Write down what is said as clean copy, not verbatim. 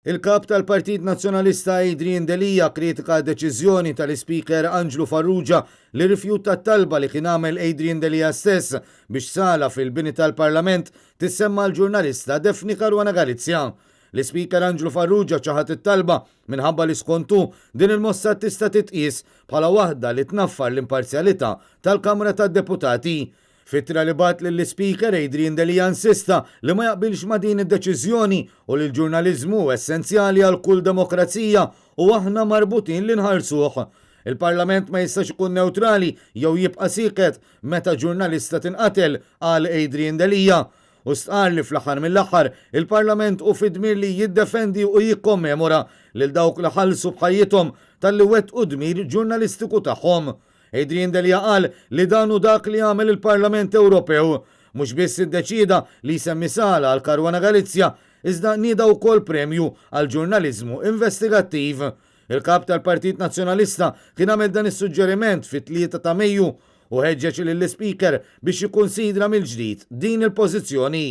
Il-Kap tal-Partit Nazzjonalista Adrian Delia kritika deċiżjoni tal-Ispeaker Anġlu Farrugia li rifjuta t-talba li kien għamel Adrian Delia stess biex sala fil-bini tal-Parlament tissemma l-ġurnalista Daphne Caruana Galizia. L-Ispeaker Anġlu Farrugia ċaħat it-talba minħabba li skontu din il-mossa tista' titqies bħala waħda li tnaffar l-imparzjalità tal-Kamra tad-Deputati. F'ittra li bagħat lill-Ispeaker, Adrian Delia insista li ma jaqbilx ma' din id-deċiżjoni u li l-ġurnaliżmu hu essenzjali għal kull demokrazija u aħna marbutin li nħarsuh. Il-Parlament ma jistax ikun newtrali jew jibqa' sieket meta ġurnalista tinqatel, qal Adrian Delia. U stqarr li fl-aħħar mill-aħħar il-Parlament hu fid-dmir li jiddefendi u jikkommemora lil dawk li ħallsu b'ħajjithom talli wettqu d-dmir ġurnalistiku tagħhom. Adrian Delia qal li dan hu dak li għamel il-Parlament Ewropew. Mhux biss iddeċieda li jsemmi sala għal Caruana Galizia, iżda nieda wkoll premju għall-ġurnaliżmu investigattiv. Il-Kap tal-Partit Nazzjonalista kien għamel dan is-suġġeriment fit-3 ta' Mejju u ħeġġeġ lill-Ispeaker biex jikkunsidra mill-ġdid din il-pożizzjoni.